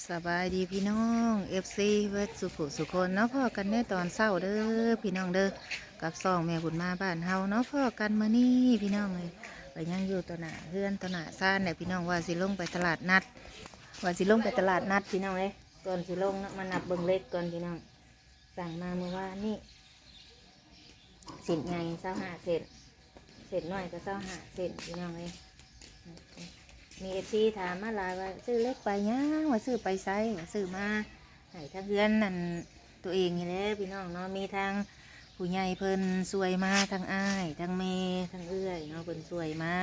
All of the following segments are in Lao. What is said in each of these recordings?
ສະບາຍດີພີ່ນ້ອງ ເອັຟຊີ ເບິດສູ່ຜູ້ສູ່ຄົນເນາະ, ພໍ້ກັນໃນຕອນເຊົ້າເດີພີ່ນ້ອງເດີ ກັບຊ່ອງແມ່ບຸນມາບ້ານເຮົາເນາະ. ພໍ້ກັນມື້ນີ້ພີ່ນ້ອງເອີຍ ກໍຍັງຢູ່ຕໍ່ໜ້າເຮືອນຕໍ່ໜ້າຊານແຫຼະພີ່ນ້ອງ, ວ່າຊິລົງໄປຕະຫຼາດນັດ ວ່າຊິລົງໄປຕະຫຼາດນັດພີ່ນ້ອງເອີຍ. ກ່ອນຊິລົງເນາະ ມານັບເບິ່ງເຫຼັກກ່ອນພີ່ນ້ອງ. ສັ່ງມາມື້ວານນີ້ ເສັ້ນໃຫຍ່ຊາວຫ້າເສັ້ນ ເສັ້ນນ້ອຍກໍຊາວຫ້າເສັ້ນພີ່ນ້ອງເອີຍ. ມີເອັຟຊີຖາມມາຫຼາຍວ່າ ຊື້ເຫຼັກໄປຫຍັງ ວ່າຊື້ໄປໃສ ວ່າຊື້ມາໃຫ້ທາງເຮືອນນັ້ນ ຕົວເອງນີ້ແຫຼະພີ່ນ້ອງເນາະ. ມີທາງຜູ້ໃຫຍ່ເພິ່ນຊ່ວຍມາ ທັງອ້າຍ ທັງແມ່ ທັງເອື້ອຍເນາະ ເພິ່ນຊ່ວຍມາ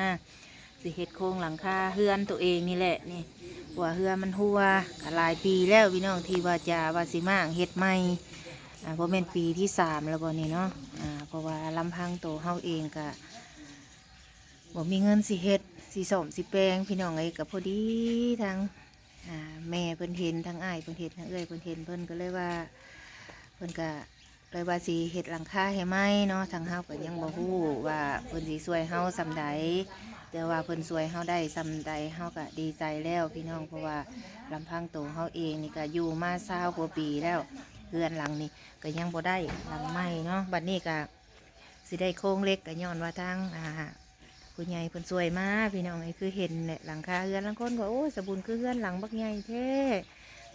ຊິເຮັດໂຄງຫຼັງຄາເຮືອນຕົວເອງນີ້ແຫຼະນີ້ ເພາະວ່າເຮືອນມັນຮົ່ວ ກະຫຼາຍປີແລ້ວພີ່ນ້ອງ ທີ່ວ່າຈະວ່າຊິມ້າງເຮັດໃໝ່. ອ່າ ບໍ່ແມ່ນປີທີສາມແລ້ວບໍ່ນີ້ເນາະ. ອ່າ ເພາະວ່າລຳພັງໂຕເຮົາເອງກະບໍ່ມີເງິນຊິເຮັດ ຊິສ້ອມ ຊິແປງພີ່ນ້ອງເອີຍ. ກະພໍດີທາງ ອ່າ ແມ່ເພິ່ນເຫັນ ທາງອ້າຍເພິ່ນເຫັນ ທາງເອື້ອຍເພິ່ນເຫັນ ເພິ່ນກໍເລີຍວ່າ ເພິ່ນກະ ເລີຍວ່າຊິເຮັດຫຼັງຄາໃຫ້ໃໝ່ເນາະ. ທາງເຮົາກໍຍັງບໍ່ຮູ້ວ່າເພິ່ນຊິຊ່ວຍເຮົາສ່ຳໃດ ແຕ່ວ່າເພິ່ນຊ່ວຍເຮົາໄດ້ສ່ຳໃດ ເຮົາກະດີໃຈແລ້ວພີ່ນ້ອງ. ເພາະວ່າລຳພັງໂຕເຮົາເອງນີ້ກະຢູ່ມາຊາວກວ່າປີແລ້ວ ເຮືອນຫຼັງນີ້ກະຍັງບໍ່ໄດ້ຫຼັງໃໝ່ເນາະ. ບັດນີ້ກະຊິໄດ້ໂຄງເຫຼັກ ກະຍ້ອນວ່າທາງ ອ່າ ຜູ້ໃຫຍ່ເພິ່ນຊ່ວຍມາພີ່ນ້ອງເອີຍ. ຄືເຫັນແຫຼະ ຫຼັງຄາເຮືອນ ລາງຄົນກໍ ໂອ້ຍ ສະບຸນ ຄືເຮືອນຫຼັງບັກໃຫຍ່ແທ້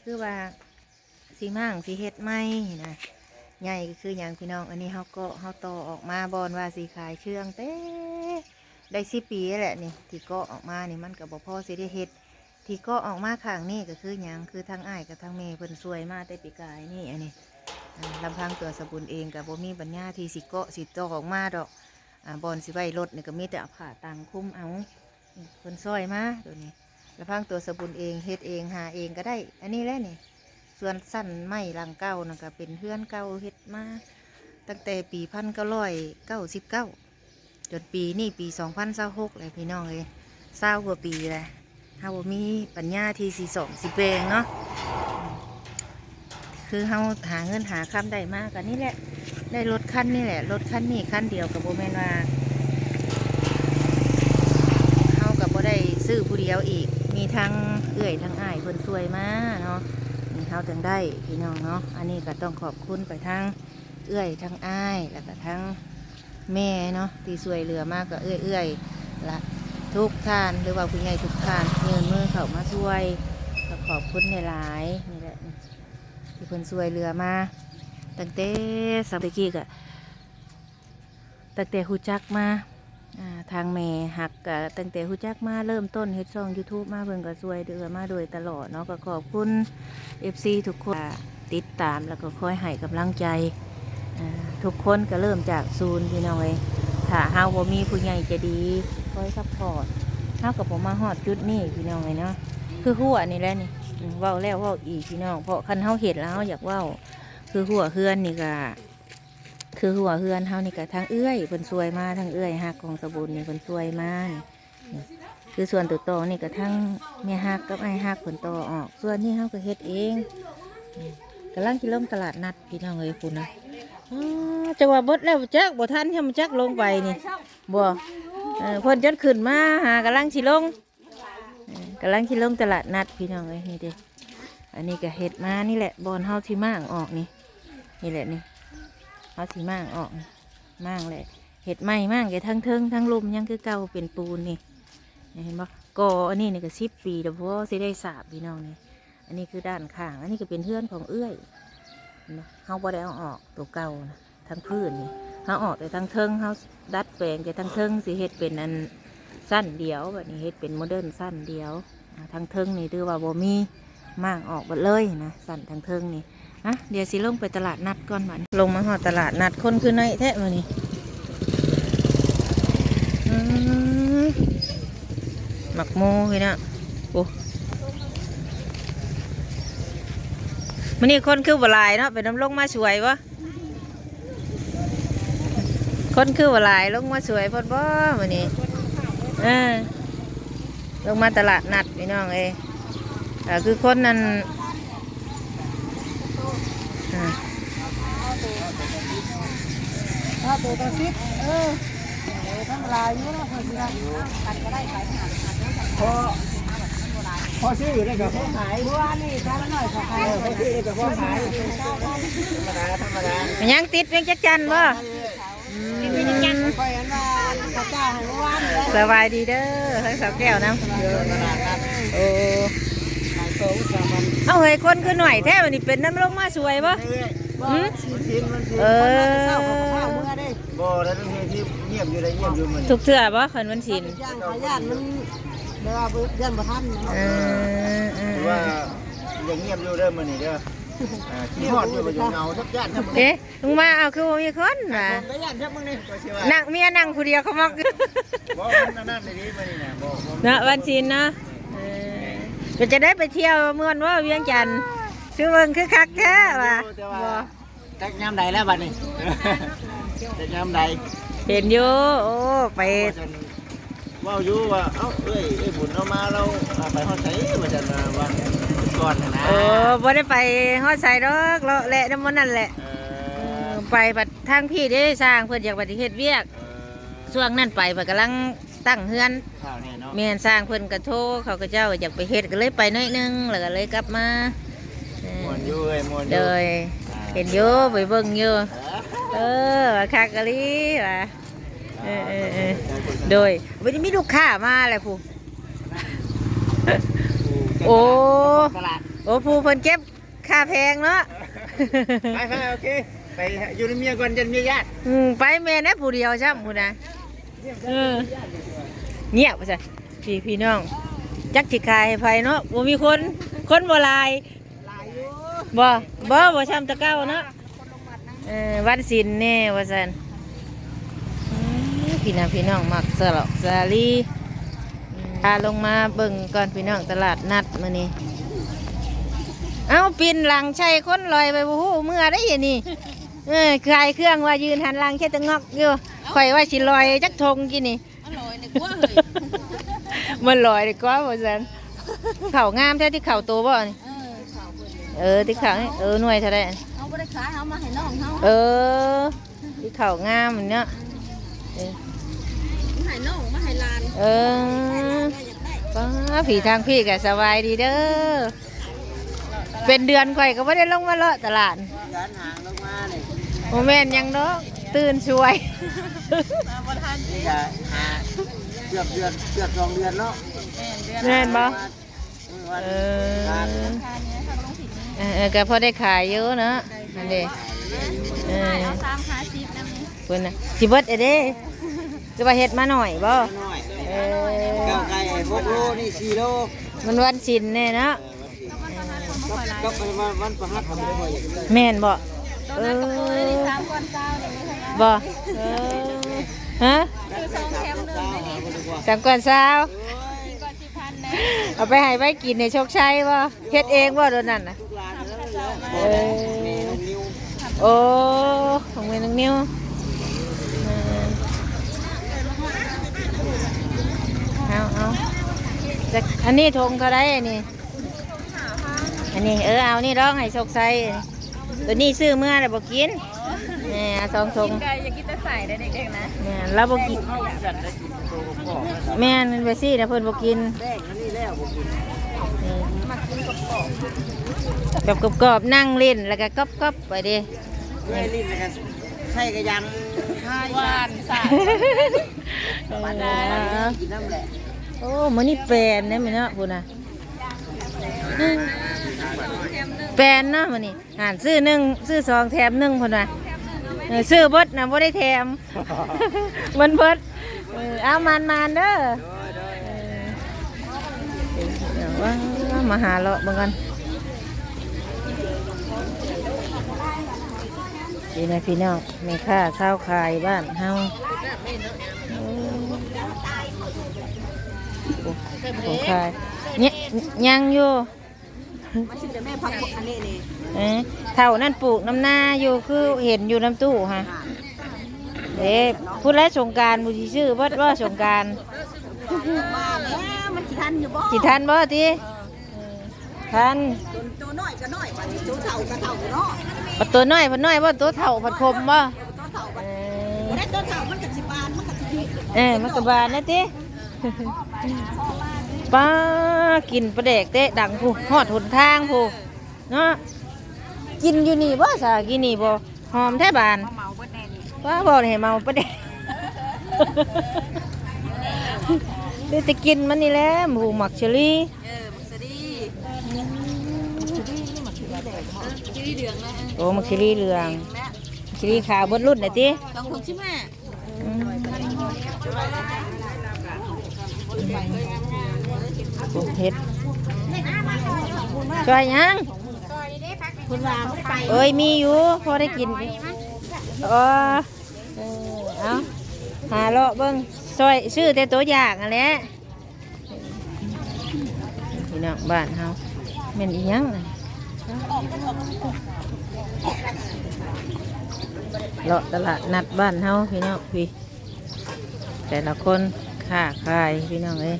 ຄືວ່າ ຊິມ້າງ ຊິເຮັດໃໝ່ນະ. ໃຫຍ່ກໍຄືຫຍັງພີ່ນ້ອງ ອັນນີ້ເຮົາເກາະ ເຮົາຕໍ່ອອກມາ ບ່ອນວ່າຊິຂາຍເຊື່ອງແຕ່ໄດ້ສິບປີແລ້ວແຫຼະນີ້ ທີ່ເກາະອອກມານີ້ ມັນກໍບໍ່ພໍຊິໄດ້ເຮັດ. ທີ່ເກາະອອກມາຂ້າງນີ້ກໍຄືຫຍັງ ຄືທາງອ້າຍກັບທາງແມ່ເພິ່ນຊ່ວຍມາແຕ່ປີກາຍນີ້. ອັນນີ້ ອ່າ ລຳພັງຕົວສະບຸນເອງກໍບໍ່ມີປັນຍາທີ່ຊິເກາະ ຊິຕໍ່ອອກມາດອກ. ອ່າ ບ່ອນຊິໄວ້ລົດນີ້ກໍມີແຕ່ເອົາຜ້າຕັງຄຸມເອົາ. ເພິ່ນຊ່ອຍມາໂຕນີ້ ລະພັງຕົວສະບຸນເອງ ເຮັດເອງ ຫາເອງກໍໄດ້ ອັນນີ້ແຫຼະນີ້. ສ່ວນຊັ້ນໄມ້ຫຼັງເກົ່ານັ້ນກໍເປັນເຮືອນເກົ່າ ເຮັດມາຕັ້ງແຕ່ປີພັນເກົ້າຮ້ອຍເກົ້າສິບເກົ້າ ຈົນປີນີ້ປີສອງພັນຊາວຫົກແລ້ວພີ່ນ້ອງເອີຍ ຊາວກວ່າປີແລ້ວ. ເຮົາບໍ່ມີປັນຍາທີ່ຊິສ້ອມ ຊິແປງເນາະ. ຄືເຮົາຫາເງິນຫາຄຳໄດ້ມາກໍນີ້ແຫຼະ ໄດ້ລົດຄັນນີ້ແຫຼະ. ລົດຄັນນີ້ຄັນດຽວ ກໍບໍ່ແມ່ນວ່າ ເຮົາກໍບໍ່ໄດ້ຊື້ຜູ້ດຽວອີກ ມີທັງເອື້ອຍທັງອ້າຍເພິ່ນຊ່ວຍມາເນາະ ນີ້ເຮົາຈຶ່ງໄດ້ພີ່ນ້ອງເນາະ. ອັນນີ້ກໍຕ້ອງຂອບຄຸນໄປທາງເອື້ອຍ ທັງອ້າຍ ແລ້ວກໍທັງ ແມ່ເນາະ ທີ່ຊ່ວຍເຫຼືອມາ ກໍເອື້ອຍໆລະທຸກທ່ານ ຫຼືວ່າຜູ້ໃຫຍ່ທຸກທ່ານ ຍື່ນມືເຂົ້າມາຊ່ວຍ ກໍຂອບຄຸນຫຼາຍໆ. ນີ້ແຫຼະ ທີ່ເພິ່ນຊ່ວຍເຫຼືອມາ ຕັ້ງແຕ່ສະໄໝຕະກີ້ ກໍຕັ້ງແຕ່ຮູ້ຈັກມາ ອ່າ ທາງແມ່ຮັກ ກໍຕັ້ງແຕ່ຮູ້ຈັກມາ ເລີ່ມຕົ້ນເຮັດຊ່ອງຢູທູບມາ ເພິ່ນກໍຊ່ວຍເຫຼືອມາໂດຍຕະຫຼອດເນາະ. ກໍຂອບຄຸນເອັຟຊີທຸກຄົນ ຕິດຕາມ ແລ້ວກໍຄອຍໃຫ້ກຳລັງໃຈ ອ່າ ທຸກຄົນກໍເລີ່ມຈາກສູນ ພີ່ນ້ອງເອີຍ. ຖ້າເຮົາບໍ່ມີຜູ້ໃຫຍ່ໃຈດີຄອຍຊັບພອດ ເຮົາກໍບໍ່ມາຮອດຈຸດນີ້ ພີ່ນ້ອງເອີຍເນາະ. ຄືຮົ້ວນີ້ແຫຼະນີ້ ເວົ້າແລ້ວເວົ້າອີກ ພີ່ນ້ອງ ເພາະຄັນເຮົາເຮັດແລ້ວເຮົາຢາກເວົ້າ. ຄືຮົ້ວເຮືອນນີ້ກໍ ຄືຮົ້ວເຮືອນເຮົານີ້ກໍທັງເອື້ອຍເພິ່ນຊ່ວຍມາ ທັງເອື້ອຍຮັກຂອງສະບຸນນີ້ເພິ່ນຊ່ວຍມານີ້. ນີ້ ຄືສ່ວນໂຕຕໍ່ນີ້ກໍທັງແມ່ຮັກກັບອ້າຍຮັກເພິ່ນຕໍ່ອອກ. ສ່ວນນີ້ເຮົາກໍເຮັດເອງ. ນີ້ ກຳລັງຊິລົງຕະຫຼາດນັດ ພີ່ນ້ອງເອີຍ ພຸ້ນນະ. ອໍ ຈັກວ່າເບິດແລ້ວຈັກ ບໍ່ທັນ ຍັງບໍ່ຈັກລົງໄປນີ້ ບໍ່ ເອີ ເພິ່ນຈົນຂຶ້ນມາຫາ ກຳລັງຊິລົງ ເອີ ກຳລັງຊິລົງຕະຫຼາດນັດ ພີ່ນ້ອງເອີຍ. ນີ້ເດ້ ອັນນີ້ກໍເຮັດມານີ້ແຫຼະ ບ່ອນເຮົາຊິມ້າງອອກນີ້ ນີ້ແຫຼະນີ້ ເຮົາຊິມ້າງອອກ ມ້າງແຫຼະ ເຮັດໃໝ່ ມ້າງແຕ່ທັງເທິງ ທັງລຸ່ມຍັງຄືເກົ່າ ເປັນປູນນີ້ ນີ້ເຫັນບໍ່? ກໍອັນນີ້ນີ້ກໍສິບປີແລ້ວ ບໍ່ຊິໄດ້ສາບ ພີ່ນ້ອງນີ້. ອັນນີ້ຄືດ້ານຂ້າງ ອັນນີ້ກໍເປັນເຮືອນຂອງເອື້ອຍ ເຫັນບໍ່? ເຮົາບໍ່ໄດ້ເອົາອອກ ໂຕເກົ່ານະ ທັງພື້ນນີ້ ເຮົາອອກແຕ່ທັງເທິງ ເຮົາດັດແປງແຕ່ທັງເທິງ ຊິເຮັດເປັນອັນຊັ້ນດຽວ ບັດນີ້ເຮັດເປັນໂມເດີນຊັ້ນດຽວ. ອ່າ ທາງເທິງນີ້ຖືວ່າບໍ່ມີ ມ້າງອອກເບິດເລີຍນະ ຊັ້ນທາງເທິງນີ້. ອ່ະ ດຽວຊິລົງໄປຕະຫຼາດນັດກ່ອນ ບັດນີ້ລົງມາຮອດຕະຫຼາດນັດ ຄົນຄືໜ້ອຍແທ້ມື້ນີ້. ອືມ ໝາກໂມພີ່ນ້ອງ. ໂອ້ ມື້ນີ້ຄົນຄືບໍ່ຫຼາຍເນາະ ເປັນນຳລົງມາສວຍບໍ່? ຄົນຄືວ່າຫຼາຍ ລົງມາສວຍໂພດບໍ່ມື້ນີ້? ເອີ ລົງມາຕະຫຼາດນັດ ພີ່ນ້ອງເອີຍ. ກໍຄືຄົນນັ້ນ ອ່າ ເອົາໂຕກະສິບ ເອີ ເອີ ທຳມະດາຢູ່ເນາະ ເພິ່ນຊິວ່າ ພໍ ພໍຊື້ໄດ້ກໍພໍຂາຍ ເມື່ອວານນີ້ ສາມ ຍັງຕິດວຽງຈັກຈັນບໍ່? ອືມ ຂ້ອຍອັນວ່າເຂົາເຈົ້າໃຫ້ເມື່ອວານນີ້ແຫຼະ. ສະບາຍດີເດີ ທັງສາວແກ້ວນຳ. ໂອ້ ເອົາເຮີ້ຍ ຄົນຄືໜ້ອຍແທ້ ວັນນີ້ເປັນນຳລົງມາຊ່ວຍບໍ່? ຫືມ ເອີ ບໍ່ ແລ້ວເປັນທີ່ງຽບຢູ່ ໄດ້ງຽບຢູ່ມື້ນີ້. ທຸກເທື່ອບໍ່ ຄັນວັນສິນ? ຢ້ານ ຂ້ອຍຢ້ານມັນ ແບບວ່າຢ້ານບໍ່ທັນນະ. ເອີ ເອີ ເອີ ຄືວ່າຍັງງຽບຢູ່ເດີມື້ນີ້ເດີ. ອ່າ ຄິດຮອດຢູ່ ບໍ່ຢູ່ເຫງົາ ຈັກຢ້ານນຳ. ເອ ລົງມາ ເອົາ ຄືບໍ່ມີຄົນຫວາ? ໄດ້ຢ້ານຈັກມື້ນີ້ ກໍຊິວ່າ ນັ່ງ ເມຍນັ່ງຜູ້ດຽວຂະໝອກ. ບໍ່ ມັນອັນນັ້ນອີ່ຫຼີມື້ນີ້ນະ ບໍ່ ບໍ່ ເນາະ ວັນສິນເນາະ. ເອີ ເປັນຈັ່ງໃດ ໄປທ່ຽວມ່ວນບໍ່ວຽງຈັນ? ຄືເບິ່ງຄືຄັກແທ້ຫວາ? ແຕ່ວ່າ ບໍ່ ຈັກຍາມໃດແລ້ວບັດນີ້ ຈັກຍາມໃດ. ເຫັນຢູ່ ໂອ້ ໄປ ເວົ້າຢູ່ວ່າ ເອົ້າ ເອື້ອຍ ເອື້ອຍບຸນເຮົາມາ ລາວ ເອົາ ໄປຮອດໃສ ວ່າຊັ້ນ ວ່າ ວ່າກ່ອນຫັ້ນນະ. ໂອ້ ບໍ່ໄດ້ໄປຮອດໃສດອກ ເລາະແລະນຳໝ່ອງນັ້ນແຫຼະ. ເອີ ເອີ ໄປບັດທາງພີ້ເດ້ ຊ່າງເພິ່ນຢາກໄປເຮັດວຽກ. ເອີ ຊ່ວງນັ້ນໄປ ເພິ່ນກຳລັງຕັ້ງເຮືອນ. ຂ່າວນີ້ເນາະ. ແມ່ນ ຊ່າງເພິ່ນກະໂທ ເຂົາເຈົ້າຢາກໄປເຮັດ ກະເລີຍໄປໜ້ອຍໜຶ່ງ ແລ້ວກະເລີຍກັບມາ. ເອີ ມ່ວນຢູ່ເອີຍ ມ່ວນຢູ່. ໂດຍ ອ່າ ເຫັນຢູ່ ໄປເບິ່ງຢູ່. ເອີ ເອີ ວ່າຄັກອີ່ຫຼີວ່າ. ເອີ ເອີ ເອີ ໂດຍ ບໍ່ໄດ້ມີລູກຄ້າມາແລ້ວຜູ້. ໂອ້ ຕະຫຼາດ ໂອ້ ຜູ້ເພິ່ນເກັບຄ່າແພງເນາະ. ໄປ ໄປ ໂອເຄ ໄປຢູ່ນຳເມຍກ່ອນ ຢ້ານເມຍຢ້ານ. ອືມ ໄປແມ່ນແຫຼະ ຜູ້ດຽວຊ້ຳພຸ້ນນະ. ເອີ ງຽບວ່າຊັ້ນ ພີ່ ພີ່ນ້ອງ ຈັກຊິຂາຍໃຫ້ໃຜເນາະ ບໍ່ມີຄົນ ຄົນບໍ່ຫຼາຍ. ຫຼາຍຢູ່ ບໍ່ ບໍ່ ບໍ່ຊ້ຳແຕ່ເກົ່າເນາະ. ເອີ ວັນສິນແດ່ວ່າຊັ້ນ. ອືມ ພີ່ນ້ອງ ພີ່ນ້ອງມັກສະເລາະສາລີ. ພາລົງມາເບິ່ງກ່ອນພີ່ນ້ອງ ຕະຫຼາດນັດມື້ນີ້. ເອົ້າ ປິ່ນຫຼັງໃສ່ຄົນລອຍໄປ ບໍ່ຮູ້ເມືອໄດ້ນີ້. ເອີ ຂາຍເຄື່ອງວ່າຢືນຫັນຫຼັງເຮັດຕະງອກຢູ່. ຂ້ອຍວ່າຊິລອຍຈັກຖົງກີ້ນີ້. ມັນລອຍນີ້ກວ່າເຮີ້ຍ ມັນລອຍດີກວ່າວ່າຊັ້ນ. ເຂົ້າງາມແທ້ ຕິເຂົ້າໂຕບໍ່ນີ້? ເອີ ເອີ ຕິເຂົ້ານີ້ ເອີ ໜ່ວຍເທົ່າໃດ? ເຮົາບໍ່ໄດ້ຂາຍ ເຮົາມາໃຫ້ນ້ອງເຮົາ. ເອີ ຕິເຂົ້າງາມເນາະ. ເອີ ມາໃຫ້ນ້ອງ ມາໃຫ້ຫຼານ. ເອີ ປ້າ ຜີທາງພີ້ກະສະບາຍດີເດີ. ເປັນເດືອນຂ້ອຍກໍບໍ່ໄດ້ລົງມາເລາະຕະຫຼາດ. ເດືອນຫາງລົງມານີ້ ບໍ່ແມ່ນຫຍັງດອກ ຕື່ນສວຍ. ມາບໍ່ທັນ. ນີ້ກະຫາ ເກືອບເດືອນ ເກືອບສອງເດືອນເນາະ. ແມ່ນ ເດືອນ ແມ່ນບໍ່? ເອີ ເອີ ເອີ ກໍພໍໄດ້ຂາຍຢູ່ເນາະ. ອັນນີ້ ເອີ ຂາຍເອົາສາມຫ້າສິບນຳນີ້ ພຸ້ນນະ ຊິເບິດແລ້ວເດ້. ຄືວ່າເຮັດມາໜ້ອຍບໍ່? ໜ້ອຍ. ເອີ ເຈົ້າໄກ່ຫົກໂລ ນີ້ສີ່ໂລ. ມັນວັນສິນແດ່ເນາະ. ກັບ ກັບ ກັບວັນ ວັນພະຫັດ ກໍບໍ່ໄດ້ບໍ່ຢາກໄດ້. ແມ່ນບໍ່? ໂຕນັ້ນກໍໂຕໄດ້ນີ້ ເອີ ສາມກ້ອນຊາວນີ້. ບໍ່? ເອີ ຮະ? ຄືສອງແຖມໜຶ່ງນີ້ ສາມກ້ອນຊາວ. ໂອ້ຍ ສີ່ກ້ອນສິບພັນນະ. ເອົາໄປໃຫ້ໃຜກິນໃຫ້ໂຊກໄຊບໍ່? ເຮັດເອງບໍ່ໂຕນັ້ນນະ? ເອີ ໂອ້ ຂອງແມ່ນ້ອງນິວ. ເອີ ເອົາ ເອົາ ຈັກ ອັນນີ້ຖົງເທົ່າໃດອັນນີ້? ອັນນີ້ ເອີ ເອົານີ້ລອງໃຫ້ໂຊກໄຊ. ໂຕນີ້ຊື້ເມືອແລ້ວບໍ່ກິນ. ແມ່ ເອົາສອງຖົງ. ກິນໄກ່ ຢາກກິນແຕ່ໃສໄດ໋ເດັກໆນະ. ແມ່ນ ລາວບໍ່ກິນ. ແມ່ນ ແມ່ນແບບຊີ້ນະ ເພິ່ນບໍ່ກິນ. ແປ້ງອັນນີ້ແລ້ວບໍ່ກິນ. ອືມ ມັກກິນກອບໆ ແບບກອບໆ ນັ່ງຫຼິ້ນແລ້ວກໍກອບໆ ໄປເດ້. ເມື່ອຍຫຼິ້ນແລ້ວກໍໃສ່ກະຍັງ ຫວານສາ ເອີ ກິນນຳແຫຼະ. ໂອ້ ມື້ນີ້ແປນເດ້ແມ່ເນາະ ພຸ້ນນະ. ແປນເນາະມື້ນີ້. ຫັ້ນ ຊື້ໜຶ່ງ ຊື້ສອງແຖມໜຶ່ງ ເພິ່ນວ່າ. ເອີ ຊື້ເບິດນະ ບໍ່ໄດ້ແຖມ ມັນເບິດ. ເອີ ເອົາ ໝານໆເດີ. ເອີ ມາຫາເລາະເບິ່ງກັນ. ນີ້ນະພີ່ນ້ອງ ແມ່ຄ້າຊາວຂາຍບ້ານເຮົາ. ໂອ້ ຂອງຂາຍ ຍັງ ຍັງຢູ່. ມາຊື້ແຕ່ແມ່ຜັກ ອັນນີ້ນີ້. ເອີ ເຖົ້ານັ້ນປູກນຳນາຢູ່ ຄືເຫັນຢູ່ນຳຕູ້ຫະ. ເດ້ ພຸ້ນແຫຼະສົງການ ບໍ່ຊິຊື້ເບິດບໍ່ສົງການ. ວ່າແລ້ວ ມັນຊິທັນຢູ່ບໍ່? ຊິທັນບໍ່ຕິ? ເອີ ທັນ. ໂຕ ໂຕນ້ອຍກໍນ້ອຍ ບັດນີ້ໂຕເຖົ້າກໍເຖົ້າເນາະ. ບັດໂຕນ້ອຍພັດນ້ອຍບໍ່? ໂຕເຖົ້າພັດຂົມບໍ່? ໂຕເຖົ້າບັດ ເອີ ບໍ່ໄດ້ ໂຕເຖົ້າມັນກໍຊິບານ ມັນກໍຊິຖືກ. ເອີ ມັນກໍບານນະຕິ. ປ້າ ກິ່ນປາແດກເຕະດັງພຸ້ນ ຮອດຫົນທາງພຸ້ນ. ເນາະ. ກິນຢູ່ນີ້ບໍ່ຊະ ກິນນີ້ບໍ່? ຫອມແທ້ບາດ ມາເມົາເບິດແນ່ນີ້ ວ່າບໍ່ໃຫ້ເມົາປາແດກ ເດແຕ່ກິນມັນນີ້ແຫຼະ ໝາກເຊີຣີ. ເອີ ໝາກເຊີຣີ ເອີ ໝາກເຊີຣີເຫຼືອງນະ ໂອ້ ໝາກເຊີຣີເຫຼືອງ ເຫຼືອງນະ ເຊີຣີຂາວເບິດລຸ້ນນະຕິ ສອງຖົງສິບຫ້າ. ອືມ ປູກເຫັດ ຊ່ອຍຫຍັງ? ເພິ່ນວ່າບໍ່ໄປ ເອີຍ ມີຢູ່ ພໍໄດ້ກິນ ອໍ ເອີ ເອົາ ຫາເລາະເບິ່ງ ຊ່ອຍຊື້ແຕ່ໂຕຢາກຫັ້ນແຫຼະ. ພີ່ນ້ອງບ້ານເຮົາ ແມ່ນອີຫຍັງ ເລາະຕະຫຼາດນັດບ້ານເຮົາ ພີ່ນ້ອງ ພີ່ ແຕ່ລະຄົນຄ້າຂາຍ ພີ່ນ້ອງເອີຍ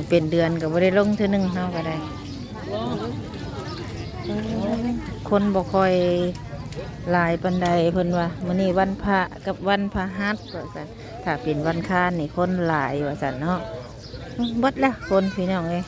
ເປັນເດືອນກໍບໍ່ໄດ້ລົງເທື່ອໜຶ່ງ ເຮົາກໍໄດ້ ຄົນບໍ່ຄ່ອຍຫຼາຍປານໃດ ເພິ່ນວ່າ ມື້ນີ້ວັນພະກັບວັນພະຫັດ ວ່າຊັ້ນ ຖ້າເປັນວັນຄານນີ້ຄົນຫຼາຍ ວ່າຊັ້ນເນາະ. ເບິດລະຄົນ ພີ່ນ້ອງເອີຍ.